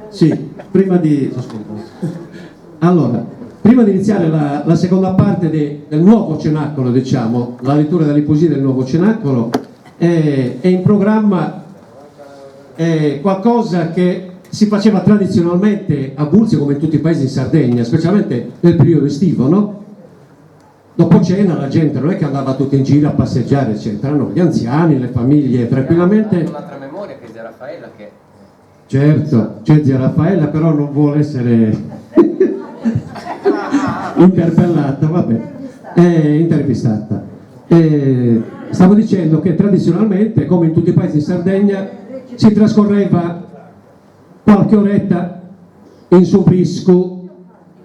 Sì, prima di... Allora, prima di iniziare la, la seconda parte de, del nuovo cenacolo, diciamo, la lettura delle poesie del nuovo cenacolo, è, è in programma è qualcosa che si faceva tradizionalmente a Bulzi come in tutti i paesi in Sardegna, specialmente nel periodo estivo, no? Dopo cena la gente non è che andava tutti in giro a passeggiare, eccetera, no, gli anziani, le famiglie tranquillamente... Un'altra memoria che è zia Raffaella che... Certo, c'è zia Raffaella, però non vuole essere interpellata, vabbè, è intervistata. E stavo dicendo che tradizionalmente, come in tutti i paesi in Sardegna, si trascorreva qualche oretta in su friscu.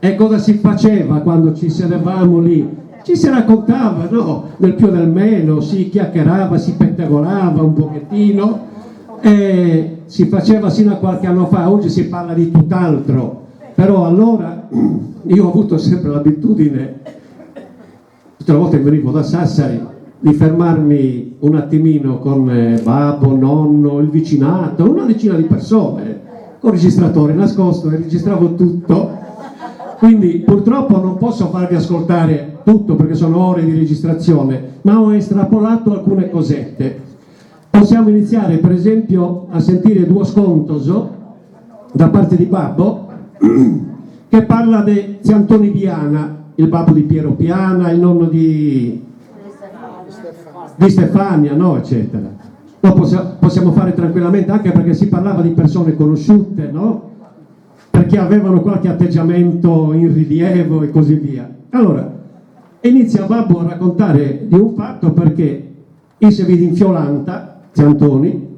E cosa si faceva quando ci sedevamo lì? Ci si raccontava, no? Del più e del meno, si chiacchierava, si pettegolava un pochettino e si faceva sino a qualche anno fa, oggi si parla di tutt'altro, però allora io ho avuto sempre l'abitudine, tutte le volte che venivo da Sassari, di fermarmi un attimino con eh, babbo, nonno, il vicinato, una decina di persone, con il registratore nascosto e registravo tutto. Quindi purtroppo non posso farvi ascoltare tutto perché sono ore di registrazione, ma ho estrapolato alcune cosette. Possiamo iniziare per esempio a sentire duos contos da parte di babbo che parla di Tziu Antoni Piana, il babbo di Piero Piana, il nonno di, di Stefania, no, eccetera. Lo possiamo fare tranquillamente anche perché si parlava di persone conosciute, no? Perché avevano qualche atteggiamento in rilievo e così via. Allora, inizia Babbo a raccontare di un fatto perché isse fit in Fiolanta, Tziu Antoni,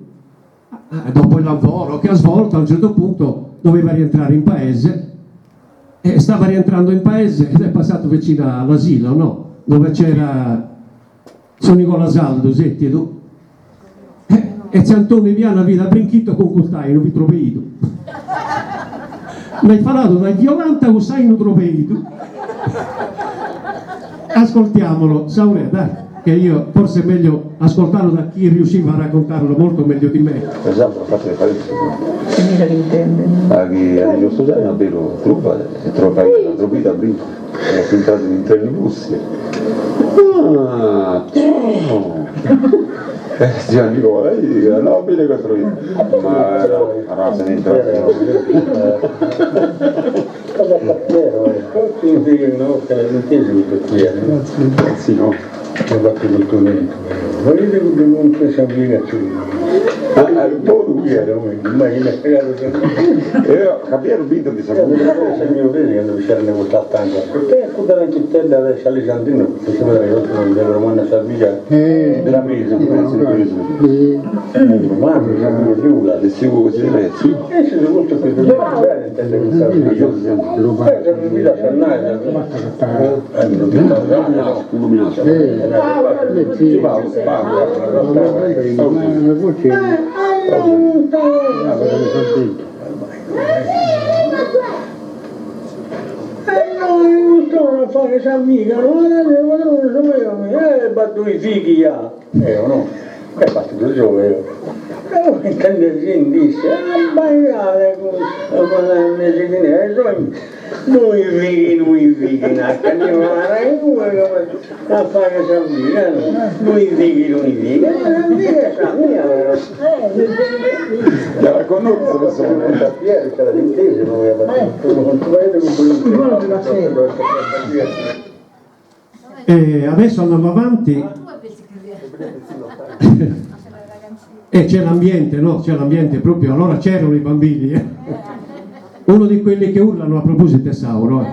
dopo il lavoro che ha svolto, a un certo punto doveva rientrare in paese e stava rientrando in paese ed è passato vicino all'asilo, no? Dove c'era Tziu Nigola Saldu, sèttidu, e Tziu Antoni Piana fiat brinchitu cun cust'ainu, fit trobeidu. Nd'est faladu dae Fiolanta cun s'ainu trobeidu. Ascoltiamolo, Saurè, dai, che io forse è meglio ascoltarlo da chi riusciva a raccontarlo molto meglio di me. Esatto, infatti le fare chi ha giusto già beru trupa e tropa tropita brinco e è entrato in treno Russia. Ah, eh, zio Nicola, io no, bene costruito. Ma era se ne entrato. Cosa cappiero? No, che l'intesi perché Sì, no. Ho fatto il documento. Ma io devo comunque sapere Ah, ah, buono, immagina Io capire vinto di sapere. Se mio figlio quando c'erano questa stanca, perché quella ranchittella adesso Alessandrino, perché vedere che non deve romana salvia, della mesa, romano, Del sicuro così di prezzi. E se molto più bene, intende questa Illuminato. E non a fare amica, no? Eh, batto i figli ya. Eh, o no? E fatto tu io. E intende si disse, ah, bailare con noi figli, noi figli, a fare amica, noi figli, noi figli, la amica è mia, però. Era conosco persone. C'era l'intesa, non aveva E adesso andando avanti e c'è l'ambiente, no? C'è l'ambiente proprio, allora c'erano i bambini. Eh? Uno di quelli che urlano a proposito è Sauro.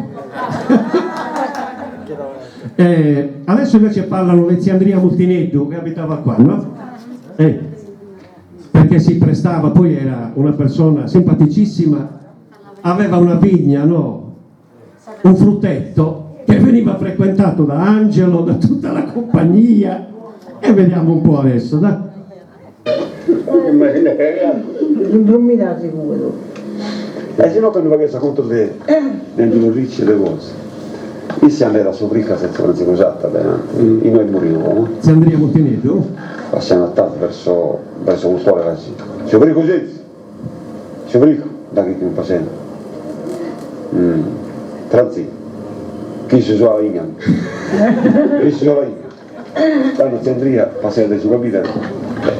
Eh. eh, adesso invece parlano di Tziu Andria Multineddu che abitava qua, no? Eh, perché si prestava, poi era una persona simpaticissima, aveva una vigna, no? Un fruttetto che veniva frequentato da Angelo, da tutta la compagnia. E vediamo un po' adesso, dai. Non mi dà sicuro. E se no quando faceva conto di Angelo Ricci e le cose. Isse era sovricca senza una usata bene, in noi morivo, no? Tziu Andria Multineddu? Passiamo a tanto verso verso un cuore così. Sovricco senza. Su fricu, da chi fut passendi. Frantzì, chissu su alignan, chissu su alignan. Tando tziu Andria passaiat dae su cabidanu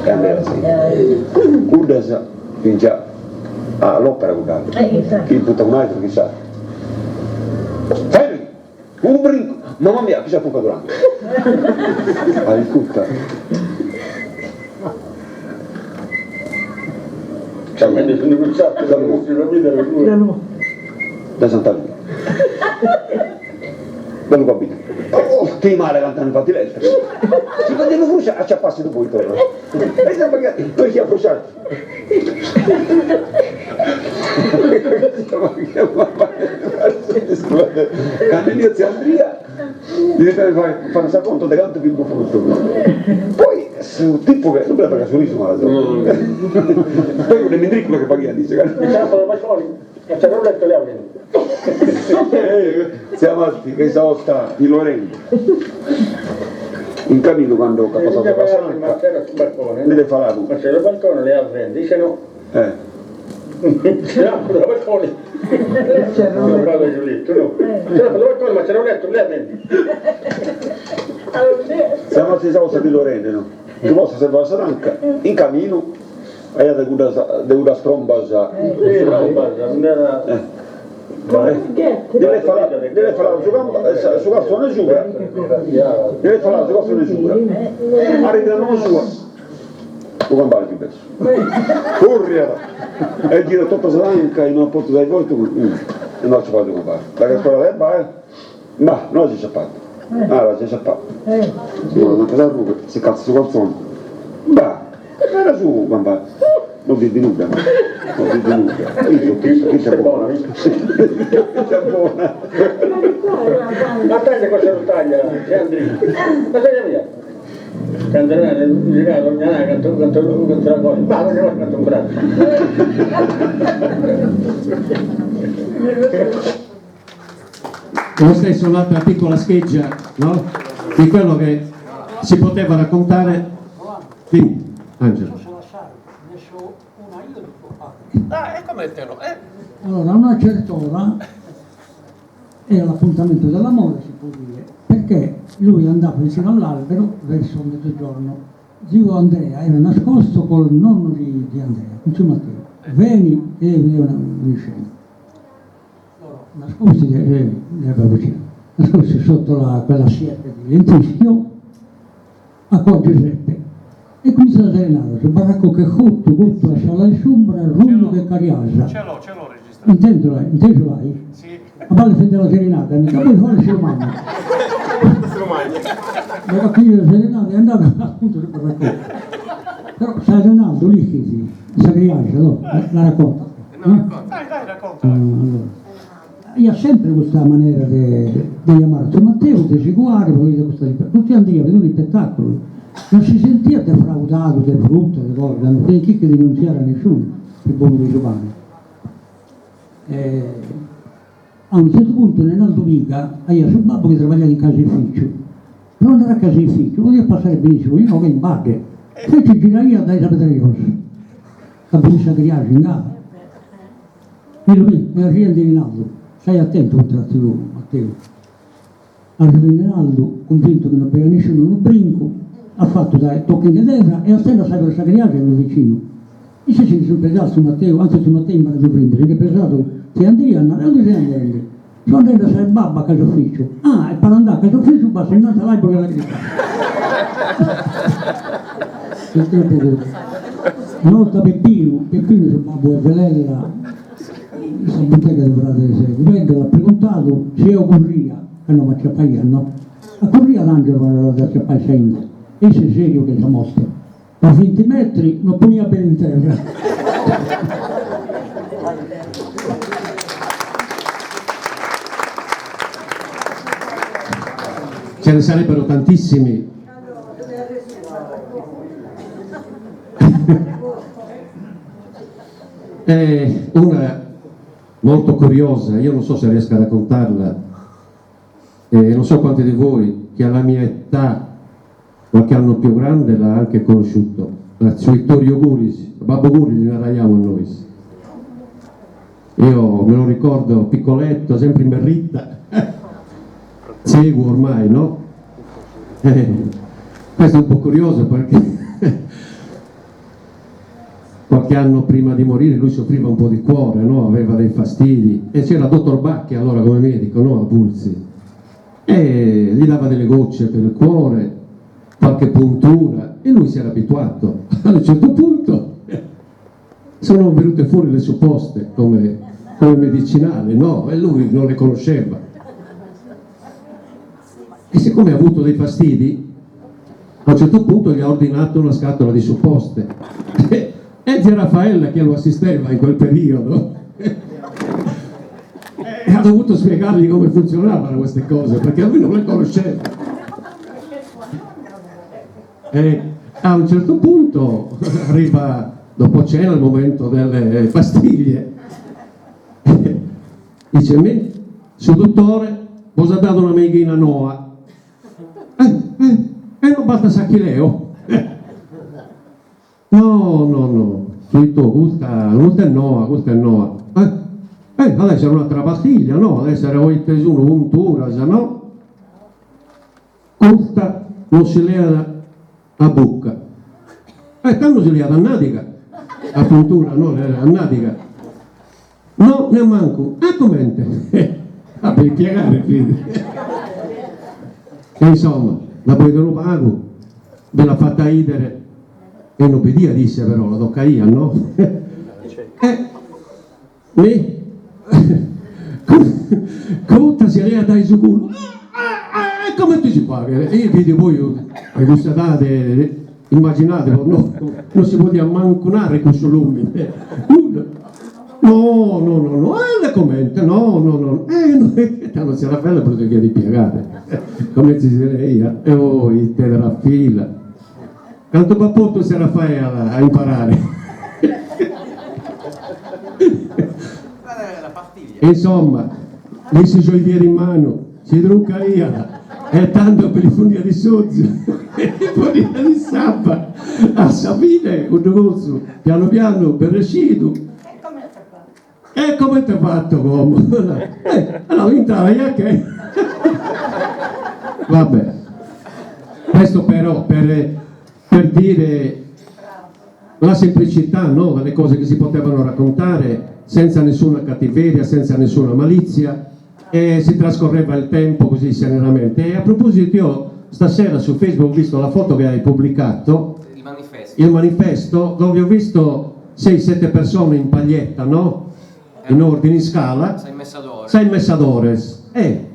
e andaiat a sa 'inza. Cuddas fin già all'opera cudd'atteru, chi fut un'atteru chissà. Fermi! Unu brincu! Mamma mia, chi s'at truncadu un'anca! Ascurta. Da Santa Lughia. Bellu cabidanu. Oh, ti male cantu ant fatu lestru. Si fadiat unu frusciu aciapassi dopu torra. E si faghiat, poi chi a frusciai. Candu 'eniat tziu Andria ddi depiat fai fai sa conta de cantu fit buffutu. Poi su tipu che non bi dd'at su risu mala sorte. Poi cudda mindricula che faghiat isse. Tzia Marti che sa 'orta ti lu rendo. In caminu cando ch'at passadu sa Sanca mi l'est faladu. Tzia Marti sa 'orta ti lu rendo no. Chi possa servare sa tanca in caminu Aiat de cuddas de cuddas trombas. Ddi l'est faladu ddi l'est faladu su camba su calzone subra ddi l'est faladu su calzone subra arrivit a domo sua su cambale fit bessu curriat e girat tota sa tanca e no at potu dai forte e no at aciapadu su cambale daghi est torradu ebbai Ma no l'as aciapadu. Ah, l'as aciapadu. Si ponet a sa rughe, si calzat su calzone. Bah, era su cambale. No fit nudda, no fit nudda. Chissa est bona. Chissa est bona. Ma taglia cosa lu taglia, Andrì? Ma taglia via. Cantu cantu cantu cantu la cosa. Ma non cantu un braccio. Lo stesso un'altra piccola scheggia, no? Di quello che si poteva raccontare. Dimmi, Angelo. Ah, e come te lo... Eh? Allora, a una certa ora era l'appuntamento dell'amore, si può dire, perché lui andava vicino all'albero verso mezzogiorno. Zio Andrea era nascosto col nonno di, di Andrea, con zio Matteo. Veni e vedeva una, una scena. Loro nascosti, nascosti sotto la, quella siepe di lentischio, acò Giuseppe e comintzat a serenare su barracò che cottu, cottu a s'ala 'e s'umbra, ruju che cariasa. Ce l'ho, ce l'ho registrato. Intesu l'hai? Intesu l'hai? Sì. A valle fende la serenata, mica poi fare se lu mangiat. Se lu mangiat. Daghi at finidu sa serenata est andadu appuntu su barracò. Però sa serenata l'ischis, sa criaxa, no, la raccontat. Dai, dai, racconta. Aiat sempre custa manera de de jamare a tziu Matteu, de si cuare pro ite custa custu tziu Andria fit unu ispetaculu, non si sentiat defraudadu de frutta, de cosa, non teniat chirca de denuntziare a nisciunu, fit bonu che su pane. A unu tzertu puntu Nenaldu Piga aiat su babbu chi trabagliaiat in caseificiu, pro andare a caseificiu podiat passare benissimu inoghe in badde, invece giraiat dae sa pedra 'e josso Ca bi fit sa criaxa in gala. Millu mi, e arriende Rinaldu, stai atentu contra a tziu Matteu. Arrivit Rinaldu, cunvintu chi non b'aiat nisciunu, unu brincu at fatu dae tochende terra e ostende a sa sa criaxa chi fit vicinu. Isse si nde sunt pesados tziu Matteu, antzis tziu Matteu imbaradu primu, si nch'est pesadu tziu Andria, at nadu, e ue ses andende? So andende a sa 'e babbu a casufìciu. Ah, e per andare a casufìciu basta innanti all'albero della criaxa. Una 'orta Peppinu, Peppinu su babbu 'e Velella, in sa butega de frades Cubeddu, l'at preguntadu si eo curria, ca no m'aciapaiat no, a curriat Angelo pro dd'aciapai sa 'inza, e isse seriu che sa morte Da 20 metri no poniat pei in terra. Ce ne sarebbero tantissimi. E una molto curiosa, io non so se riesco a raccontarla, e non so quanti di voi che alla mia età Qualche anno più grande l'ha anche conosciuto, tziu Vittorio Guris, babbu Guris li naraiamus nois. Io me lo ricordo piccoletto, sempre in berritta, tzegu ormai, no? Questo è un po' curioso perché qualche anno prima di morire lui soffriva un po' di cuore, no? Aveva dei fastidi e c'era dottor Bacchi allora come medico, no? A Bulzi e gli dava delle gocce per il cuore, qualche puntura e lui si era abituato. A un certo punto sono venute fuori le supposte come, come medicinale, no? E lui non le conosceva. E siccome ha avuto dei fastidi, a un certo punto gli ha ordinato una scatola di supposte. E zia Raffaella che lo assisteva in quel periodo ha dovuto spiegargli come funzionavano queste cose, perché lui non le conosceva. E a un certo punto arriva dopo cena il momento delle pastiglie. Dice, mi, su dottore, bos at dadu una meighina noa. Eh, eh, e non basta sa chi leo. No, no, no, Zitto, custa, custa est noa, custa est noa. Eh, eh, at essere un'atera pastiglia, no, at essere o ite sun punturas, no? Custa non si leat a bucca. E tando si leat a nadiga, a puntura, no, a nadiga. No, nemmancu. E comente? A bi piegare fit. E insomma, daboi de unu pagu, bi l'at fata 'idere e no bidiat isse però, la toccaiat, no? E mi Custa si leat dae su culu. E comente si faghet? E fit poi a cussa edade, immaginade bos, no, non si podiat mancu narrer cussu lumine. Nudda. No, no, no, no, e comente, no, no, no, e no, e tando tzia Raffaella bi lu deviat ispiegare comente si leaiat, e oh ite trafila, cantu b'at postu tzia Raffaella a imparare. Insomma, li si gioiat in manu, si truncaiat e tando bi li fundiat in s'ozu e li poniat in s'abba. A sa fine cuddu cozzu pianu pianu b'est rescidu. E comente fatto como? Eh, allora intrada ja che. Vabbè. Questo però per, per dire la semplicità no, delle cose che si potevano raccontare senza nessuna cattiveria, senza nessuna malizia e si trascorreva il tempo così serenamente. E a proposito io stasera su Facebook ho visto la foto che hai pubblicato, il manifesto, il manifesto dove ho visto 6-7 persone in paglietta, no? In ordine, in scala. Sei messadores. Sei messadores. Eh,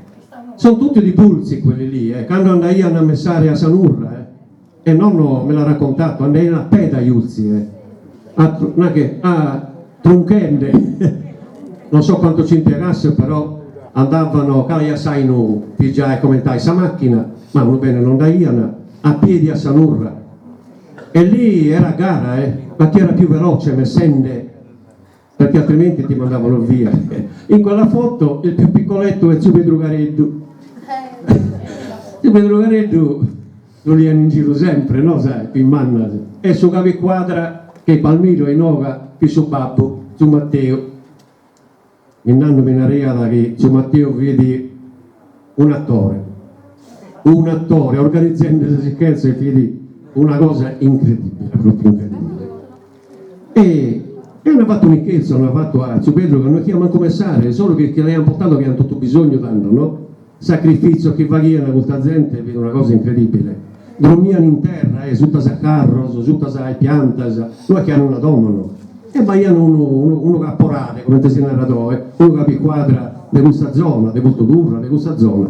sono tutti di Bulzi quelli lì, eh, cando andaian a messare a Sa Nurra, eh. E nonno me l'at raccontatu, andaian a pè dae Ultzi, eh. A, non è che, a trunchende, non so quanto ci impiegasse, però andavano, ca s'ainu fit giai coment'ai sa macchina, ma unu bene non nd'aian, a piedi a Sa Nurra. E lì era gara, eh, ma chi era più veloce messende, perché altrimenti ti mandavano via. In quella foto il più piccoletto è Tziu Pedru Careddu. Tziu Pedru Careddu lu lian in giru sempre, no, sai, in mannas. E su capiquadra che Palmiro inoghe fit su babbu, Tziu Matteu. Minnannu mi naraiat chi Tziu Matteu fit un'atore, un'atore, organizende sas ischertzas fit una cosa incredibile, propriu incredibile. E e ant fatu un'ischertzu, ant fatu a Tziu Pedru ca no ischiat mancu messare, solu chi che l'aiant portadu ca aiant totu bisognu tando, no? Sacrifitzios chi faghian custa zente fit una cosa incredibile. Drommian in terra, eh, suta sas carros, suta sas piantas, no est chi aian una domo, no. E b'aian unu unu unu caporale, comente si narat oe, unu capiquadra de cussa zona, de Pontudurra, de cussa zona.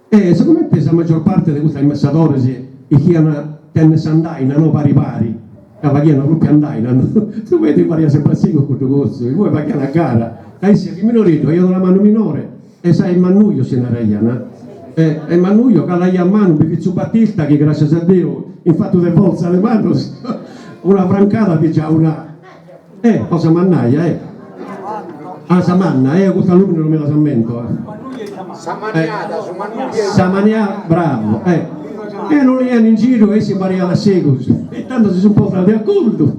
E sigomente sa maggior parte de custos messadores ischian tenner s'andaina no pari pari, ca faghian propriu andaina no, su Pedru pariat sempre a sigu cuddu cozzu, inue faghian a gara, ca isse fit minoreddu, aiat una manu minore e sa 'e mannuios si naraian, e e mannuio calaiat manu bi fit su Battista chi grascias a Deu in fatu de forza de manos una francada fit già una Eh, o sa mannaia, eh. Ah, sa manna, eh, custa lumine non mi las ammento, eh. Sa maniada, su mannugliu. Sa maniada, bravo, eh. E lu leaian in giru e isse pariat a segus. E tando si sun postos de acordu.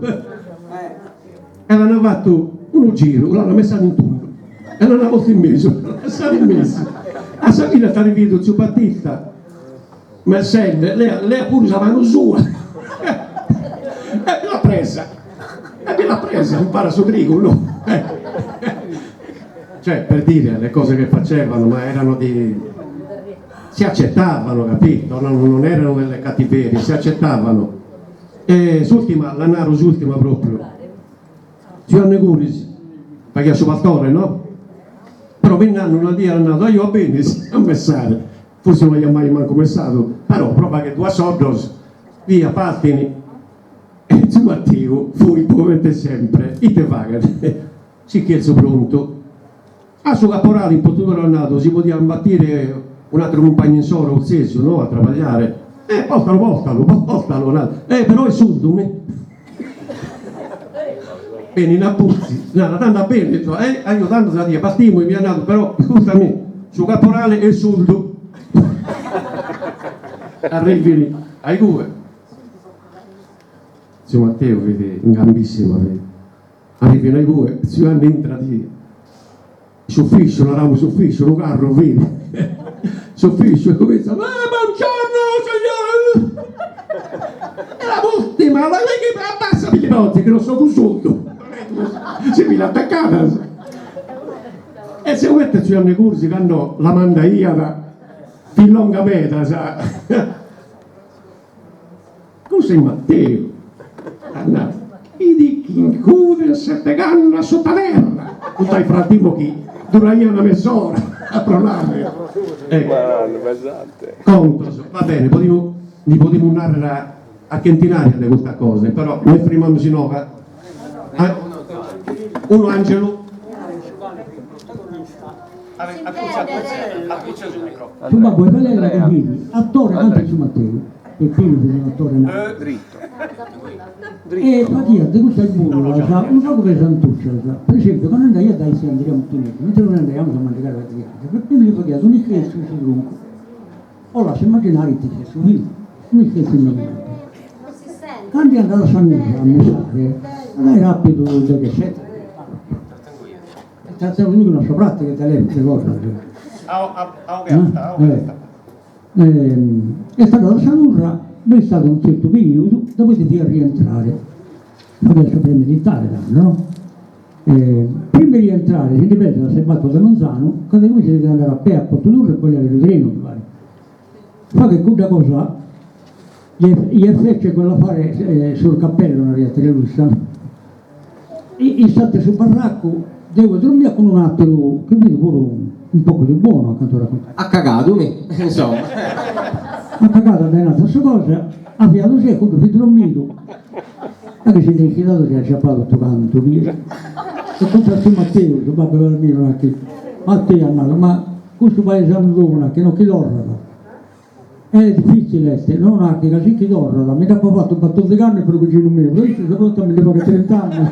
E l'an fatu. Unu giru, l'ana messadu in tundu e l'ana postu in mesu, l'ana lassadu in mesu. A sa fine est arrividu tziu Battista messende, lea lea puru sa manu sua e bi l'at presa, e bi l'at presa umpare a su trigu, no. Cioè per dire le cose che facevano, ma erano di si accettavano, capito, non erano delle cattiverie, si accettavano. E s'ultima, la naro s'ultima propriu, Giuanne Curis faghiat su pastore, no? Però minnannu una die at nadu, ajò a benis a messare, forsis no aiat mai mancu messadu, però pro fagher duas soddos, via partini, e tziu Matteu fuit comente sempre, ite faghet? Si cherzo prontu. A su caporale in Pottudura at nadu si podian batire un'ateru cumpagnu insoro utzesu no a trabagliare. Eh portalu portalu portalu at nadu. Eh però est surdu mi. Benin a pustis, narat andat bene, eh ajò tando sa die partimus mi at nadu però iscurtami su caporale est surdu. Arrivin a igue. Tziu Matteu fit in gambissima fit. Arrivin a igue, tziu Giuanne intrat in s'ufisciu, naramus s'ufisciu, unu carru fit, s'ufisciu e cuminzat, eh buongiorno signor, e la ultima, la abbassa mi li che non so surdu, si fit atacadas. E sigomente tziu Giuanne Cursi cando la mandaiat fit longa meda sa Cussu est Matteu, at nadu, chi ti ch'incuden sette cannas sutta terra, cun ai frattimo chi duraiat una mes'ora pro narrer. Ecco, contos, va bene, podimus, ndi podimus narrer a chentinarias de custas cosas, però nos frimamus inoghe. Unu angelu. Su babbu 'e Pelella chi fit attore cantu tziu Matteu, Peppinu fit un'attore nadu, e faghiat de custas burlas unu pagu pesantuccias, per esempiu cando andaiat dae tziu Andria Muttineddu, mentres nois andaiamus a mandigare a crianza, Peppinu li faghiat un'ischerzu in su truncu, o lassu immaginare ite ischerzu fit, un'ischerzu innamoradu. Cando est andadu a sa Nurra a messare, at aer apidu deghessete Trattengo una sua pratica de cosas. Est andadu a sa Nurra, b'est istadu unu tzertu periodu, dapoi deviat rientrare, faghiat su premilitare tando no, prima de rientrare si ndi pesat a sas battor de manzanu, ca de cui si deviat andare a pè a Pottudurra e poi leare su trenu mi paret, faghet cudda cosa, gli fece quell'affare sul cappello naraiat Luisa Istat in su barracu, deu drommia cun un'ateru chi fit puru un poco di buono a cantu raccontai. At cagadu, mi, insomma. At cagadu a dainanti a sa cosa, aviadu si e cuddu fit drommidu, daghi si nd'est ischidadu si at aciapadu totu cantu, chi e contra a tziu Matteu, su babbu 'e Palmiro, nachi, Mattei at nadu, ma custu paesanu tou nachi no chi torrat Est difitzile est, no nachi ca si chi torrat, mi nd'apo fatu batòrdighi annos pro cuginu meu, pro issu sa borta mi nde faghet trint'annos.